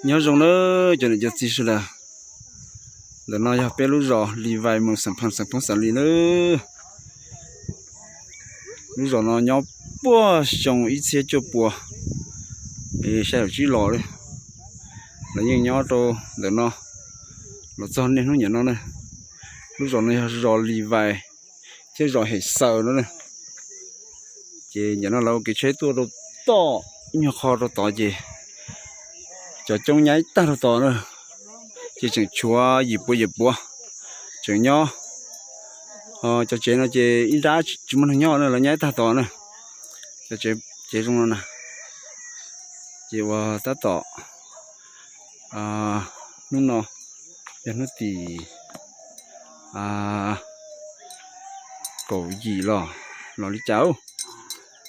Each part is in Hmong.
Nyob zoo nawb cov niam cov txiv sawv daws. Ntawm no yog peb lub zos Lis Vais, moos Xeem Pheem, xeev Phoov Xav Lis nawb. Lub zos no nyob puag xyoo ib txhiab cuaj pua, es xya caum tsib los li, lawv yeej nyob rau ntawm no los txog niaj hnub niam no na. Lub zos no yog zos Lis Vais thiab zos Hem Xaws no na. Ces nim no lawv ua kev tsheb tuaj rau tom, nyuag qho rau tod ces cov coob nyaib tag rau tod na. Ces tseem tshuav yim puav yim puav tseem nyob. Cov tsev no ces ib nrab tsis muaj neeg nyob na, lawv nyaib tag tod na. Cov tsev, tsev zoo no na. Ces uas tab tom hnub no yog hnub tim kaum yim los, los li cas,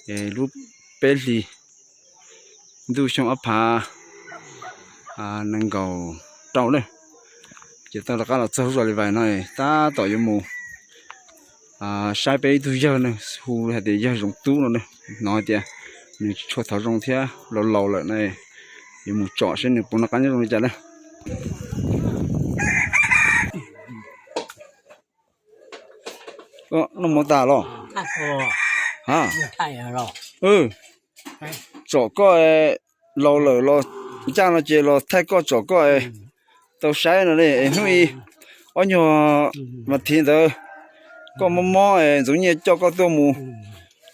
es lub peb hlis ntuj xyoo ob phav nees nkaum rau na. Ces tau rov qab los txog lub zos Lis Vais no, tab tom yuav mus saib peb ib tug yawg ne, hu hais tias yawg Zoov Tub no ne. Hnov hais tias nws tsis tshua thov zoo thiab, laus laus lawm na. Yuav mus tsom seb nws puas noj qab nyob zoo li cas na. Noj mov tas los? Tsom koj, laus lawm los ncaj no ces los thaij koj tsom koj, tau saib no ne. Es hnub ib ob nyuag mas thiv ntawd koj mob mob es Ntxoov Nyiaj coj koj tuaj mus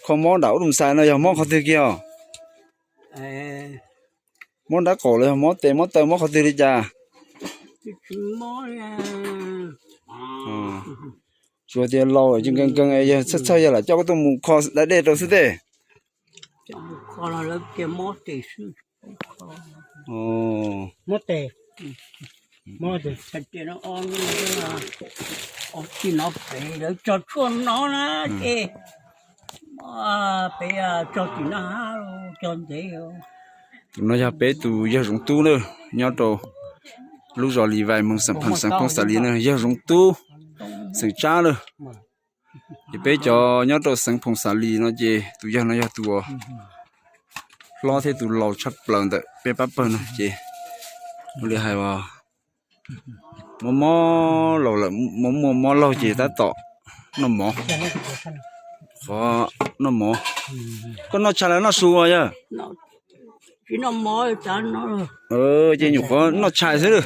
kho mob nram ub Mus Xais no yog mob qhov twg kiag os? Mob nrab qaum los yog mob tes mob taw mob qhov twg li cas? Tsuas tias laus ces nkees nkees es yawg txhawj txhawj yawg lam coj koj tuaj mus kho da dej rau xwb tej. Tus no yog peb tus yawg Zoov Tub na, nyob rau lub zos Lis Vais, moos Xeem Pheem, xeev Phoov Xav Lis na, yawg Zoov Tub, xeem Tsab na. Ces peb cov nyob rau xeev Phoov Xav Lis no ces tus yawg no yog tus hlob thiab tus laus tshaj plaws ntawm peb pab pawg no ces ua li hais mob mob laus lawm, mob muaj mob laug ces tab tom noj mov, qhov noj mov. Koj noj tshais los noj su yawg? Ces nyuam qhuav noj tshais xwb lawm.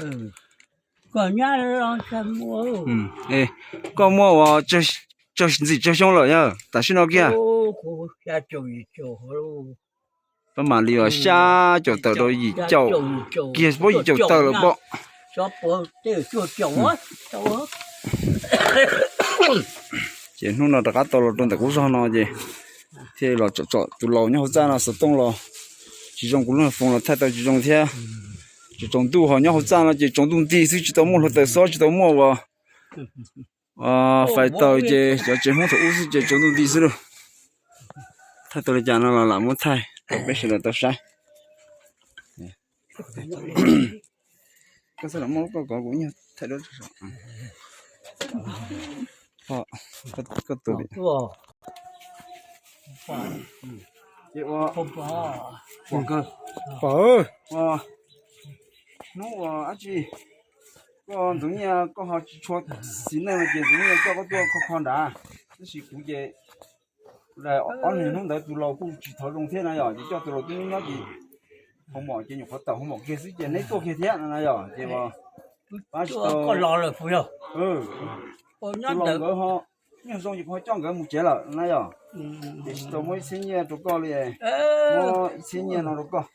Koj muaj uas tsawg ntxim tsawg xyoo lawm yawg tam sim no kiag? Pab mam li uas xya caum tawm rau yim caum kiag, puab yim caum tawm lawm pob. Ces hnub no rov qab tau los rau ntawm qub zog no ces thiaj los tsom tsom tus laus nyob hauv txaj no xov tooj los tsis zoo, kuv lub foos los thaij tau tsis zoo thiab. Tsaus ntuj ho nyob hauv txaj no ces tsaus ntuj nti xwb, tsis tau muaj hluav taws xob, tsis tau muaj uas fais taws, ces cov tsev Hmoob thaum ub xwb ces tsaus ntuj nti xwb lauj. Thaij tau li cas no los lam muab thaij rau peb sawv daws tau saib. Koj xav muab koj kov kuv thaij duab. Pom, hnub uas dab tsi koj Ntxoov Nyiaj koj ho tsis tshua xis neej no ces Ntxoov Nyiaj coj koj tuaj kho kho nrad, tab sis kuv ces ob niag hnub ntawd tus laus kuj tsis thov zoo thiab na yom, ces coj tus laus tuaj nyob nyob ces hoo mom ces nyuam qhuav tawm hoo mom kiag xwb ces neb tuaj kiag thiab no na yom, ces tus laus nkawd ho nyob zoo ces kuv ho coj nkawd mus tsev lawm na yom, ces tsis tau muab ib txhiab nyiaj rau koj li, muab ib txhiab nyiaj no rau koj,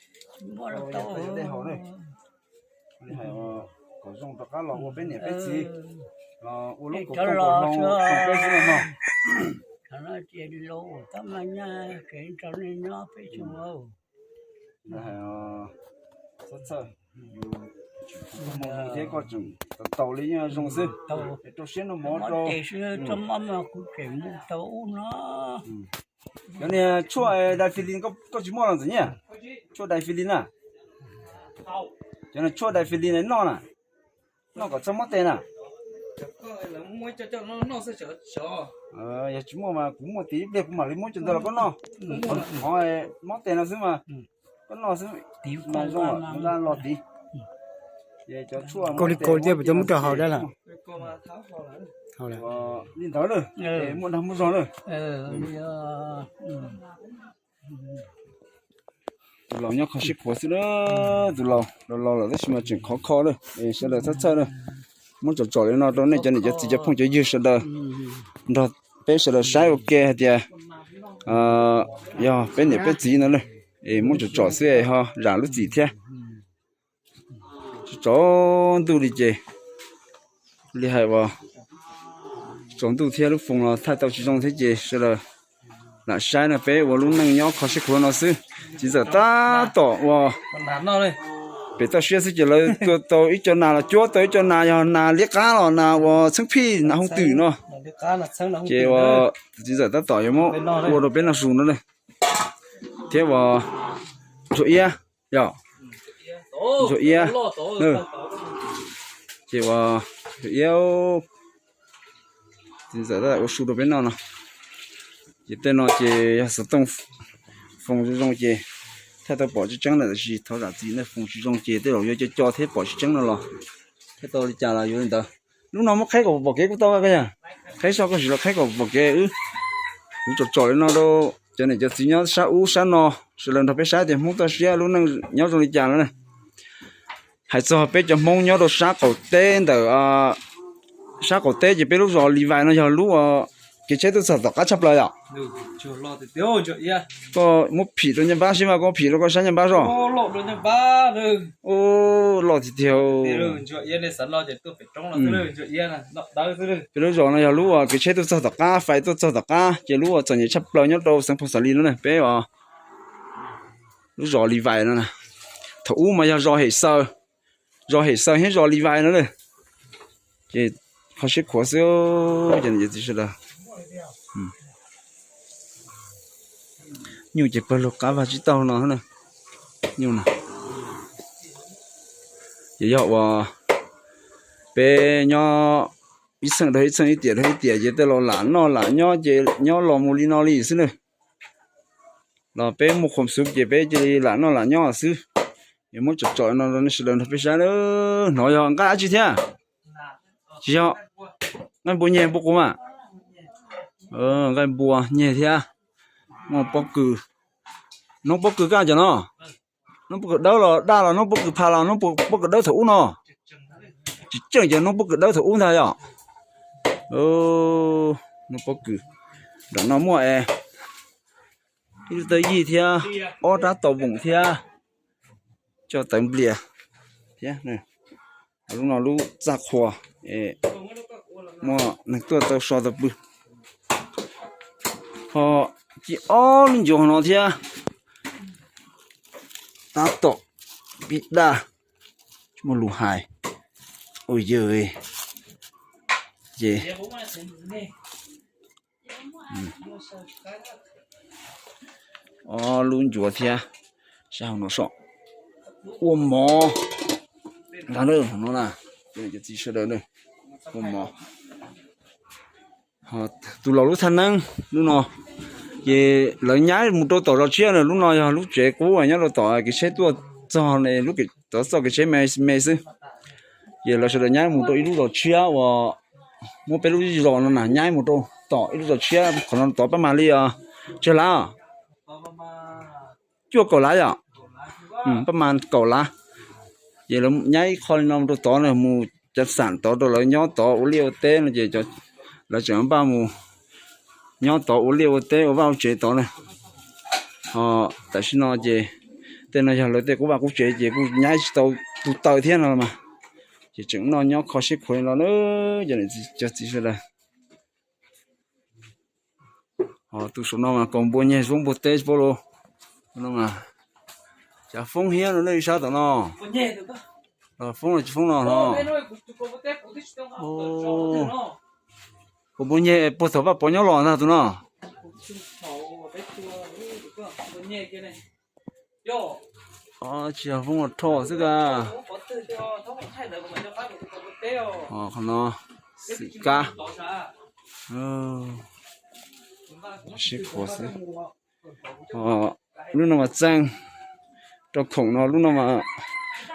tau dej haus na. Li hais kom zoo rov qab los ua peb niam peb txiv, los ua lub kaum rooj kaum hlau rau peb xwb no mog. Txhob txhawj, yus tsis tau muaj zoo thiab koj tseem tau taus li yeej zoo xwb. Es rau siab noj mov rau. Cov niag tshuaj dai fis lin koj tsis muaj los Ntxoov Nyiaj? Tshuaj dai fis lin na. Cov niag tshuaj dai fis lin noj na, noj kom txhob mob tes na. Yog tsis muaj mas kuv muaj ib pliag kuv mam li muab cov ntawd los koj noj. Qhov mob tes no xwb mas koj noj xwb mas zoo, nqa los tiv. Kaus li kaus tiag, puas tau muab rau haus dab lawm? Li ntawd na, muaj dag muaj zog na. Tus laus nyob kho siab khuav xwb na, tus laus laus laus lawm tab sis mas tseem khov kho na. Sawv daws txhawj txhawj na, muab tsom tsom li no rau nej cov niam cov txiv cov phooj cov ywg sawv daws nrog peb sawv daws saib ua ke hais tias yog peb niam peb txiv no na, es muab tsom tsom xwb es ho zam lub txim thiab. Tsaus ntuj li ces, li hais uas tsaus ntuj thiab lub foos los thaij tau tsis zoo thiab ces sawv daws lam saib no, peb ua lub neej nyob kho siab khuav no xwb. Txiv ntxawm tab tom ua pem toj siab xwb ces lawv tua tau ib co nas los cuab tau ib co nas, yog nas liab qab los nas uas txheeb phij nas hooj twm no. Ces uas txiv ntxawm tab tom yuav muab ua rau peb noj su no na. Thiab uas ntsuag iab, yog ntsuag iab, ces uas ntsuag iab, txiv ntxawm tab tom ua su rau peb noj no. Ces tej no ces yog xov tooj foos zoo zoo ces thiaj tau pom tseeb tseeb lawm, tab sis thov zam txim nej, foos tsis zoo ces tej zaum yuav co co thiab pom tsis tseeb no los thiaj tau li cas los yuav li ntawd. Lub no muab qheb kom pom kev kuj tau koj yog, qheb soj koj sim los qheb kom pom kev wb. Kuv tsom tsom li no rau cov niam cov txiv nyob sab ub sab no, sawv daws nrog peb saib tias Hmoob toj siab lub neej nyob zoo li cas no na. Hais txog peb cov Hmoob nyob rau sab qaum teb ntawm, sab qaum teb ces peb lub zos Lis Vais no yog lub kev tsheb tuaj txog tom qab tshaj plaws yom. Koj muab phim rau nyaj npab seb mas, koj muab phim rau koj sab nyaj npab soj. Loj tiag tiag. Peb lub zos no yog lub kev tsheb tuaj txog tom qab, fais tuaj txog tom qab ces lub txom nyem tshaj plaws nyob rau xeev Phoo Xas Lis no na, peb lub zos Lis Vais no na. Thaum ub mas yog zos Hem Xaws, zos Hem Xaws thiab zos Lis Vais no na. Ces kho siab khuav xwb, cov niam cov txiv sawv daws. Nyuj ces pawg lug qab vag tsib taug no na. Nyuj no ces yog uas peb nyob ib txheej dhau ib txheej, ib tiam dhau ib tiam ces tej los lam noj lam nyob ces nyob los mus li no li xwb na. Los peb muaj khuam xuv ces peb cia li lam noj lam nyob xwb. Es muab tsom tsom no rau nej sawv daws nrog peb saib na. Hnov yog nqaij dab tsi thiab? Tsis yog nqaij npua nyeg npua qus mas. Nqaij npua nyeg thiab. Muaj pob kws, noob pob kws kaj cov no. Noob pob kws dawb los daj los noob pob kws pha los noob pob kws dawb thaum ub no. Tsis tseem ces noob pob kws dawb thaum ub ntag yom. Noob pob kws, nram no muaj es ib lub tawb yij thiab, ob rab tau voom thiab, coj tawv nplias thiab. Lub no lub txaj qhua, muaj neeg tuaj tau so tau pw. Ho ci ob lub ncuav no thiab, tab tom pib daj, tsis muaj lus hais. Ua yawg ces ob lub ncuav thiab, sab hauv no so ua mov ntag na, no na, cov txiv sawv daws ua mov. Tus laus lub thaj neeb lub no, ces lawv nyaib mus rau tom zos tshiab na, lub no yog lub tsev qub nyob rau tom kev tsheb tuaj txog, lub tod txoj kev tsheb me me xwb. Ces lawv sawv daws nyaib mus rau ib lub zos tshiab uas muab peb lub zos no na nyaib mus rau tom ib lub zos tshiab, qhov no tod pab mas li tsawg lav? Cuaj kaum lav yom. Pab mas kaum lav. Ces lawv nyaib ib qho li no rau tod na, mus cav xam tod rau lawv nyob tod ua liaj ua teb no ces lawv tseem npaj mus nyob tod ua liaj ua teb ua vaj ua tsev tod na. Ho tam sim no ces tej no yog lawv tej qub vaj qub tsev ces kuj nyaib tsis tau tus taws thiab no mas, ces tseem noj nyob kho siab khuav li no na, cov txiv sawv daws. Ho tus saum no mas kaus npua nyeg foob npua teb paub los. Cas foob hiab no nej sab tom no. Foob los tsis foob no no. Kaus npua nyeg puag thaum Vaj Pov nyob los ntag tus no. Tsis yog foob los rho xwb ka. Qhov no xwm kab, sib khuav xwb. Lub no mas txeej rau khoom no, lub no mas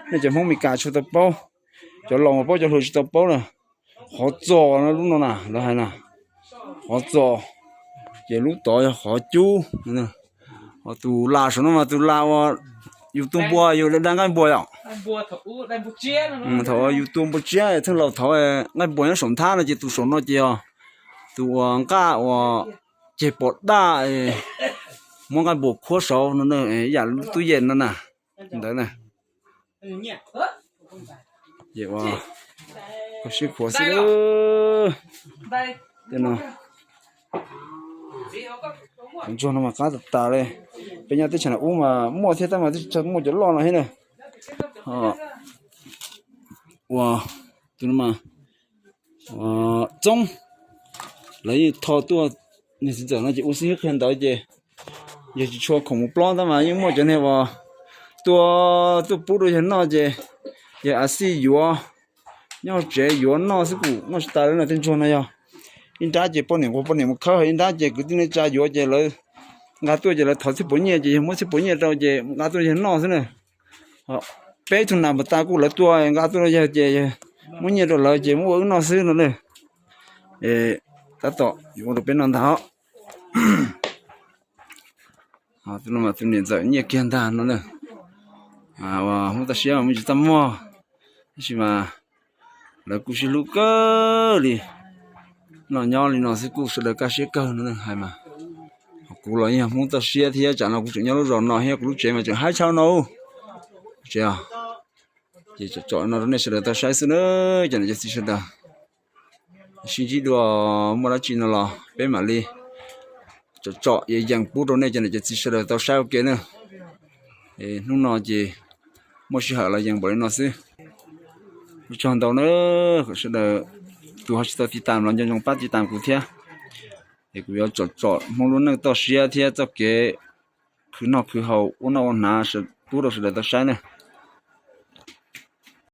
nej cov Hmoob Mes Kas tshua tau paub. Cov laus mas paub, cov hluas tsis tau paub na. Qhov txos no lub no na, lawv hais na, qhov txos, ces lub tod yog qhov cub. Ho tus lam saum no mas tus lam uas yus tua npua, yus da nqaij npua yom. Thaum yus tua npua tsiab, thwj laus thaum nqaij npua nyob saum nthab no ces tus saum no ces yog tus uas nqaj uas ceg pom daj, muab nqaij npua khuab saud no, ib yam tub yees no na, ntawd na. Ces ua kho siab khuav xwb. Tej no, ntsuag no mas qab tas tas li. Peb nyob teb chaws no ub mas muaj thiab tab mas tsis muaj cov loj no thiab na. Ua, tus no mas txoob, lawv yeej tho tuaj, niag txiv ntxawm no ces ua xib hwb qhia ntawd ces yog tsis tshua khoom mus plob tab mas yeej muaj cov niag uas tua tuaj pub rau yawg noj ces yawg a xij yuav, nyob tsev yuav noj xwb kuj noj tsis tas li no. Tej ntsuag no yog ib nrab ces poj niam nquag poj niam mus khawb, ib nrab ces kwv tij neej tsa yuav ces lawv nqa tuaj ces lawv thov txhiab puav nyiaj ces yawg muab txhiab puav nyiaj rau ces nqa tuaj yawg noj xwb na. Peb tug nas npam tas kuj lawv tua nqa tuaj rau yawg ces muab nyiaj rau lawv ces muab ua wb noj xwb no na. Tab tom yuav ua rau peb noj ntag os. Tus no mas tus niam ntxawm nyiaj kiag ntag no na. Hmoob toj siab mas muaj tsis txaj muag, tab sis mas lawv kuj sib hlub kawg li. Noj nyob li no xwb kuj sawv daws kaj siab kawg no hais mas. Kuv los yog Hmoob toj siab thiab tsam no kuv tseem nyob lub zos no thiab kuv lub tsev mas tseem haib tshaj no. Tsev, ces tsom tsom no rau nej sawv daws tau saib xwb na, cov niam cov txiv sawv daws. Sib ntsib dua, muaj dab tsi no los peb mam li tsom tsom yees yees pub rau nej cov niam cov txiv sawv daws tau saib ua ke na. Hnub no ces muaj sij hawm los yees npaum li no xwb. Ua tsaug ntau na, kom sawv daws tus ho tsis tau tiv tam los nco ntsoov pab tiv tam kuv thiab. Es kuv yuav tsom tsom Hmoob lub neej toj siab thiab txoj kev khwv noj khwv haus ua noj ua hnav pub rau sawv daws tau saib na.